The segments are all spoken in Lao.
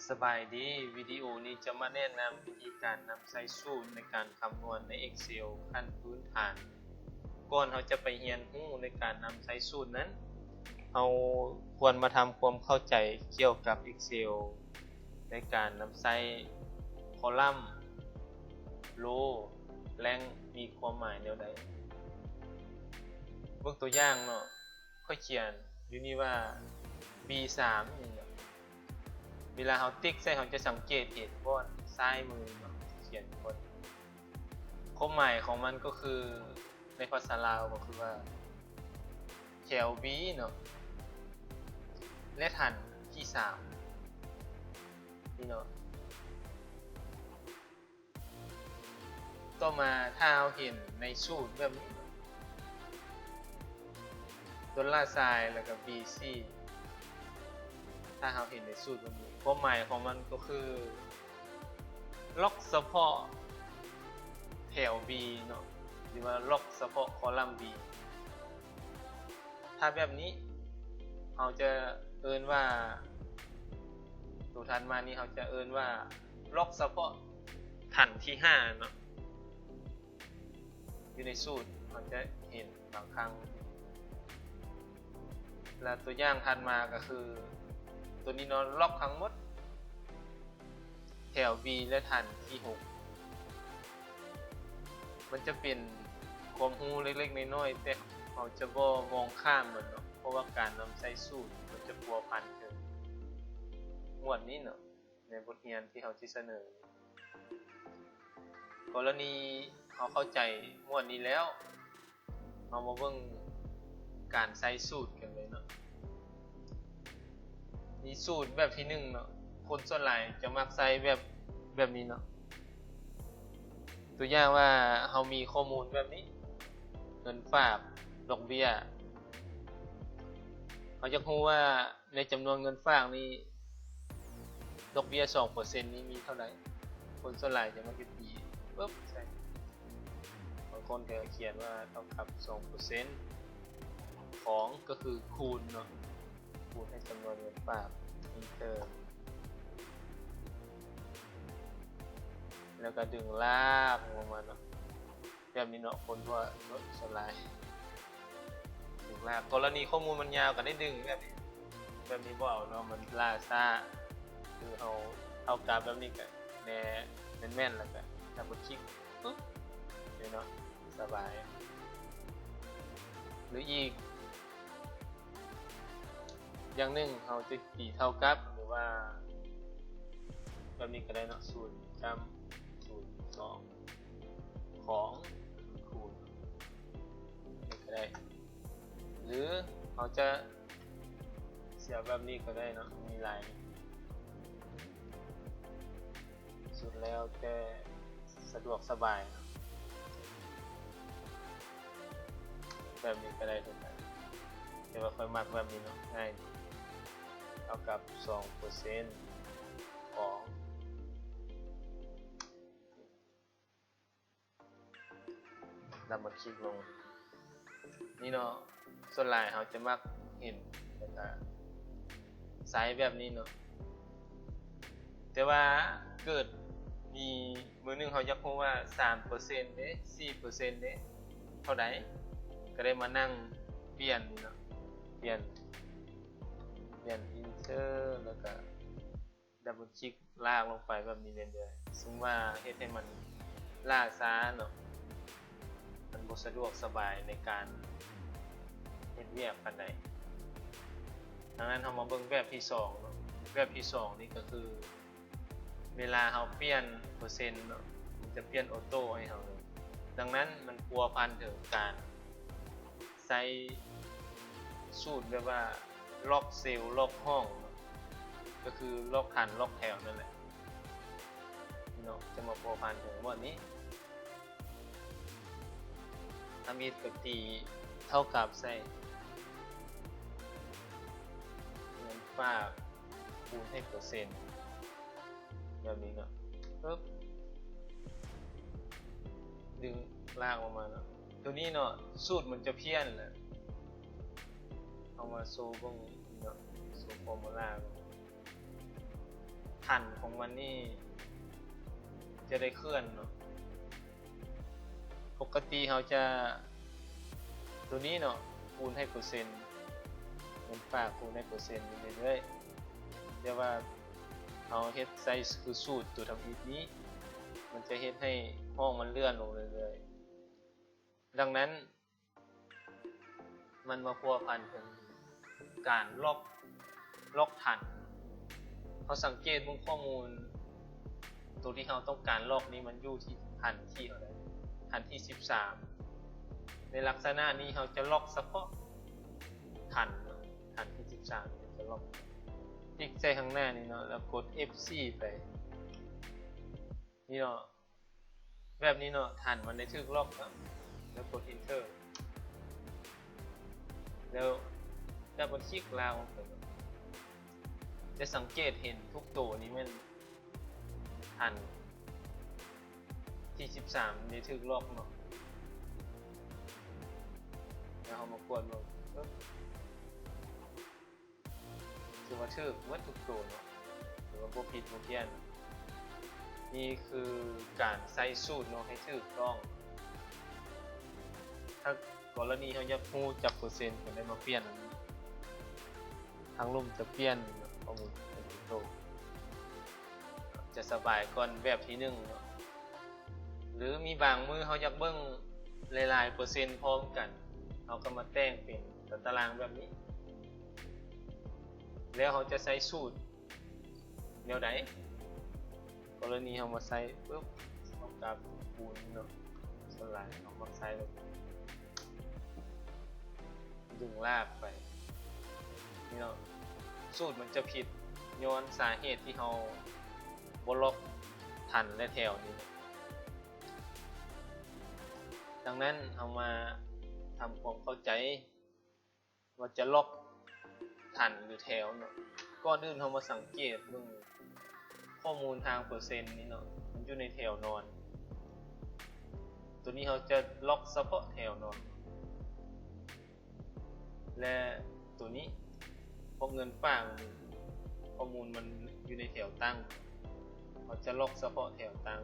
ສະບາຍດີ, ວິດີໂອນີ້ຈະມາແນະນຳວິທີການນຳໃຊ້ສູດໃນການຄຳນວນໃນ Excel ຂັ້ນພື້ນຖານ. ກ່ອນເຮົາຈະໄປຮຽນຮູ້ໃນການນຳໃຊ້ສູດນັ້ນ, ເຮົາຄວນມາທຳຄວາມເຂົ້າໃຈກ່ຽວກັບ Excel ໃນການນຳໃຊ້ column, row ແລະ ມີຄວາມໝາຍແນວໃດ. ເບິ່ງຕົວຢ່າງເນາະ, ຂ້ອຍຂຽນຢູ່ນີ້ວ່າ B ສາມ ນີ້ເນາະ. ເວລາເຮົາຕິກໃສ່ ເຮົາຈະສັງເກດເຫັນບ່ອນຊ້າຍມືເນາະ, ຂຽນບ່ອນ. ຄວາມໝາຍຂອງມັນກໍຄື ໃນພາສາລາວກໍຄືວ່າ ແຖວ B ເນາະ ແລະ ຖັນທີສາມ ນີ້ເນາະ. ຕໍ່ມາ ຖ້າເຮົາເຫັນໃນສູດແບບນີ້ ໂດລາຊາຍ ແລ້ວກໍ B C ຖ້າເຮົາເຫັນໃນສູດແບບນີ້ ຄວາມໝາຍຂອງມັນກໍຄື ລັອກສະເພາະແຖວ B ເນາະ ຫຼືວ່າລັອກສະເພາະຄໍລັມ B. ຖ້າແບບນີ້ ເຮົາຈະເອີ້ນວ່າ ໂຕຖັດມານີ້ ເຮົາຈະເອີ້ນວ່າ ລັອກສະເພາະຖັນທີຫ້າເນາະ. ຢູ່ໃນສູດເຮົາຈະເຫັນບາງຄັ້ງ ແລະ ຕົວຢ່າງຖັດມາກໍຄື ໂຕນີ້ເນາະ, ລັອກທັງໝົດແຖວ B ແລະ ຖັນທີຫົກ. ມັນຈະເປັນຄວາມຮູ້ເລັກໆນ້ອຍໆ ແຕ່ເຮົາຈະບໍ່ມອງຂ້າມມັນເນາະ, ເພາະວ່າການນຳໃຊ້ສູດມັນຈະພົວພັນເຖິງໝວດນີ້ເນາະ ໃນບົດຮຽນທີ່ເຮົາຊິສະເໜີ. ກໍລະນີເຮົາເຂົ້າໃຈໝວດນີ້ແລ້ວ, ເຮົາມາເບິ່ງການໃຊ້ສູດກັນເລີຍເນາະ. ມີສູດແບບທີໜຶ່ງເນາະ, ຄົນສ່ວນຫຼາຍຈະມັກໃຊ້ແບບ ແບບນີ້ເນາະ. ຕົວຢ່າງວ່າເຮົາມີຂໍ້ມູນແບບນີ້, ເງິນຝາກ, ດອກເບ້ຍ, ເຮົາຢາກຮູ້ວ່າ ໃນຈຳນວນເງິນຝາກນີ້ ດອກເບ້ຍສອງເປີເຊັນນີ້ມີເທົ່າໃດ? ຄົນສ່ວນຫຼາຍຈະມັກຈະຕີປຶບໃສ່, ບາງຄົນກໍຂຽນວ່າເທົ່າກັບສອງເປີເຊັນ ຂອງກໍຄືຄູນເນາະ, ຄູນໃຫ້ຈຳນວນເງິນຝາກ Enter ແລ້ວກໍດຶງລາກລົງມາເນາະ. ແບບນີ້ເນາະ, ຄົນທົ່ວ ສ່ວນຫຼາຍດຶງລາກ. ກໍລະນີຂໍ້ມູນມັນຍາວກໍໄດ້ດຶງແບບນີ້, ແບບນີ້ບໍ່ເອົາເນາະ, ມັນລ່າຊ້າ. ຄືເຮົາເອົາກາບແບບນີ້ກໍແນ ແມ່ນໆ ແລ້ວກໍດັບເບິນຄລິກປຶບ ນີ້ເນາະ, ສະບາຍ. ຫຼືອີກ ຢ່າງໜຶ່ງເຮົາຈະຕີເທົ່າກັບ ຫຼືວ່າແບບນີ້ກໍໄດ້ເນາະ, ສູນຈ້ຳ ສູນສອງ ຂອງ ຄູນ ນີ້ກໍໄດ້. ຫຼືເຮົາຈະສຽບແບບນີ້ກໍໄດ້ເນາະ, ມີຫຼາຍ ສຸດແລ້ວແຕ່ສະດວກສະບາຍເນາະ, ແບບນີ້ກໍໄດ້ຄືກັນ. ແຕ່ວ່າຂ້ອຍມັກແບບນີ້ເນາະ, ງ່າຍດີ. ເທົ່າກັບສອງເປີເຊັນຂອງ ດັບເບິນຄລິກລົງ ນີ້ເນາະ, ສ່ວນຫຼາຍເຮົາຈະມັກເຫັນ ແລ້ວກະໃຊ້ແບບນີ້ເນາະ. ແຕ່ວ່າເກີດມີມື້ໜຶ່ງເຮົາຢາກຮູ້ວ່າສາມເປີເຊັນເດ້ ສີ່ເປີເຊັນເດ້ ເທົ່າໃດ ກໍໄດ້ມານັ່ງປ່ຽນນີ້ເນາະ, ປ່ຽນ ປ່ຽນ Enter ແລ້ວກະ ດັບເບິນຄລິກລາກລົງໄປແບບນີ້ເລື້ອຍໆ, ຊຶ່ງວ່າເຮັດໃຫ້ມັນລ່າຊ້າເນາະ, ມັນບໍ່ສະດວກສະບາຍໃນການເຮັດວຽກປານໃດ. ດັ່ງນັ້ນເຮົາມາເບິ່ງແບບທີສອງເນາະ, ແບບທີສອງນີ້ກໍຄື ເວລາເຮົາປ່ຽນເປີເຊັນເນາະ, ມັນຈະປ່ຽນໂອໂຕ້ໃຫ້ເຮົາເລີຍ. ດັ່ງນັ້ນມັນພົວພັນເຖິງການ ໃຊ້ສູດແບບວ່າລັອກເຊວລັອກຫ້ອງເນາະ, ກໍຄືລັອກຖັນລັອກແຖວນັ້ນແຫຼະເນາະ, ຈະມາພົວພັນເຖິງໝວດນີ້. ທຳອິດກໍຕີເທົ່າກັບໃສ່ເງິນຝາກ ຄູນໃຫ້ເປີເຊັນ ແບບນີ້ເນາະ, ປຶບ ດຶງລາກອອກມາເນາະ. ໂຕນີ້ເນາະ ສູດມັນຈະພຽນແຫຼະ, ເຮົາມາໂຊເບິ່ງເນາະ, ໂຊຟໍມູລາເບິ່ງ. ຖັນຂອງມັນນີ້ຈະໄດ້ເຄື່ອນເນາະ. ປົກກະຕິເຮົາຈະ ໂຕນີ້ເນາະ ຄູນໃຫ້ເປີເຊັນ, ເງິນຝາກຄູນໃຫ້ເປີເຊັນຢູ່ເລື້ອຍໆ. ແຕ່ວ່າເຮົາເຮັດໃຊ້ຄືສູດໂຕທຳອິດນີ້ ມັນຈະເຮັດໃຫ້ຫ້ອງມັນເລື່ອນລົງເລື້ອຍໆ. ດັ່ງນັ້ນ ມັນມາພົວພັນເຖິງການລັອກ ລັອກຖັນ. ເຮົາສັງເກດເບິ່ງຂໍ້ມູນ ໂຕທີ່ເຮົາຕ້ອງການລັອກນີ້ ມັນຢູ່ທີ່ຖັນທີເທົ່າໃດ? ຖັນທີສິບສາມ. ໃນລັກສະນະນີ້ເຮົາຈະລັອກສະເພາະຖັນເນາະ, ຖັນທີສິບສາມຈະລັອກ. ຕິກໃສ່ຂ້າງໜ້ານີ້ເນາະ ແລ້ວກົດເອັຟສີ່ໄປ ນີ້ເນາະ. ແບບນີ້ເນາະ ຖັນມັນໄດ້ຖືກລັອກແລ້ວ ແລ້ວກົດ Enter ແລ້ວຈັບມັນຄລິກລາກອອກໄປເນາະ. ຈະສັງເກດເຫັນທຸກໂຕນີ້ແມ່ນຖັນທີສິບສາມໄດ້ຖືກລັອກເນາະ. ແລ້ວເຮົາມາກວດເບິ່ງ ຖືວ່າຖືກໝົດທຸກໂຕເນາະ, ຖືວ່າບໍ່ຜິດບໍ່ພຽນ. ນີ້ຄືການໃຊ້ສູດເນາະ ໃຫ້ຖືກຕ້ອງ. ຖ້າກໍລະນີເຮົາຢາກຮູ້ຈັກເປີເຊັນ ກໍໄດ້ມາປ່ຽນອັນນີ້, ທາງລຸ່ມຈະປ່ຽນຂໍ້ມູນເປັນໂຕ. ຈະສະບາຍກ່ອນແບບທີໜຶ່ງເນາະ. ຫຼືມີບາງມື້ເຮົາຢາກເບິ່ງຫຼາຍໆເປີເຊັນພ້ອມກັນ, ເຮົາກໍມາແຕ່ງເປັນຕາລາງແບບນີ້. ແລ້ວເຮົາຈະໃຊ້ສູດແນວໃດ? ກໍລະນີເຮົາມາໃຊ້ປຶບ ເຮົາກັບຄູນເນາະ, ສ່ວນຫຼາຍເຮົາມັກໃຊ້ແບບ ດຶງລາກໄປ ນີ້ເນາະ. ສູດມັນຈະຜິດຍ້ອນສາເຫດທີ່ເຮົາບໍ່ລັອກຖັນ ແລະ ແຖວນີ້. ດັ່ງນັ້ນ ເຮົາມາທຳຄວາມເຂົ້າໃຈວ່າຈະລັອກຖັນ ຫຼື ແຖວເນາະ. ກ່ອນອື່ນ ເຮົາມາສັງເກດເບິ່ງຂໍ້ມູນທາງເປີເຊັນນີ້ເນາະ, ມັນຢູ່ໃນແຖວນອນ. ໂຕນີ້ເຮົາຈະລັອກສະເພາະແຖວນອນ ແລະ ໂຕນີ້ ພວກເງິນຝາກ ຂໍ້ມູນມັນຢູ່ໃນແຖວຕັ້ງ, ເຮົາຈະລັອກສະເພາະແຖວຕັ້ງ.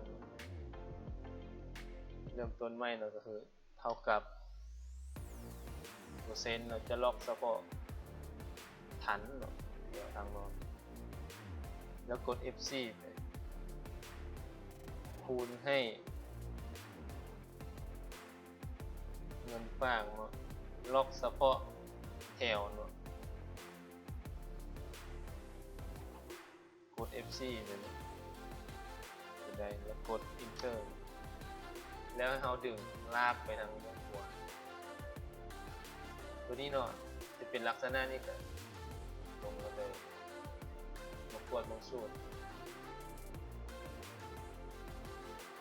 ເລີ່ມຕົ້ນໃໝ່ເນາະ ກໍຄືເທົ່າກັບເປີເຊັນ, ເຮົາຈະລັອກສະເພາະຖັນເນາະ ແຖວທາງນອນ ແລ້ວກົດເອັຟສີ່ໄປ ຄູນໃຫ້ ເງິນຝາກເນາະ, ລັອກສະເພາະແຖວເນາະ, ກົດເອັຟສີ່ໄປເນາະ ກໍໄດ້ ແລ້ວກົດ Enter ແລ້ວໃຫ້ເຮົາດຶງລາກໄປທາງເບື້ອງຂວາ. ໂຕນີ້ເນາະ ຈະເປັນລັກສະນະນີ້ ກໍລົງມາເລີຍ. ມາກວດເບິ່ງສູດ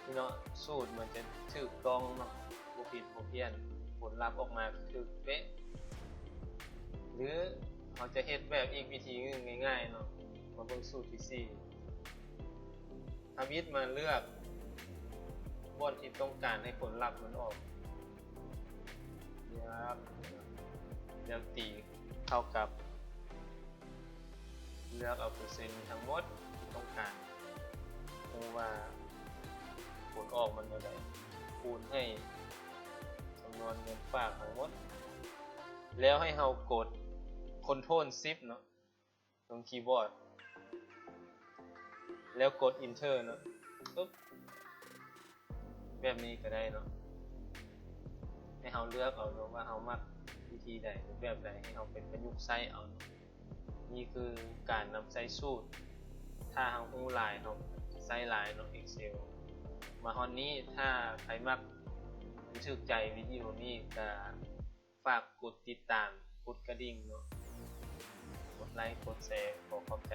ນີ້ເນາະ, ສູດມັນຈະຖືກຕ້ອງເນາະ, ບໍ່ຜິດບໍ່ພຽນ, ຜົນລັບອອກມາຖືກເປະ. ຫຼືເຮົາຈະເຮັດແບບອີກວິທີໜຶ່ງງ່າຍໆເນາະ, ມາເບິ່ງສູດທີສີ່. ທຳອິດມາເລືອກບ່ອນທີ່ຕ້ອງການໃຫ້ຜົນລັບມັນອອກ ແລ້ວຕີເທົ່າກັບ ເລືອກເອົາເປີເຊັນທັງໝົດທີ່ຕ້ອງການ, ຮູ້ວ່າຜົນອອກມັນເທົ່າໃດ, ຄູນໃຫ້ຈຳນວນເງິນຝາກທັງໝົດ, ແລ້ວໃຫ້ເຮົາກົດ Ctrl Shift ເນາະ ລົງຄີບອດ ແລ້ວກົດ Enter ເນາະ, ປຶບ ແບບນີ້ກໍໄດ້ເນາະ. ໃຫ້ເຮົາເລືອກເອົາເນາະວ່າເຮົາມັກວິທີໃດ ແບບໃດ ໃຫ້ເຮົາໄປປະຍຸກໃຊ້ເອົາເນາະ. ນີ້ຄືການນຳໃຊ້ສູດ, ຖ້າເຮົາຮູ້ຫຼາຍ ເຮົາໃຊ້ຫຼາຍເນາະ Excel. ມາຮອດນີ້ ຖ້າໃຜມັກ ຖືກໃຈວິດີໂອນີ້ ກໍ ຝາກກົດຕິດຕາມ, ກົດກະດິ່ງເນາະ, ກົດໄລ, ກົດແຊ, ຂໍຂອບໃຈ.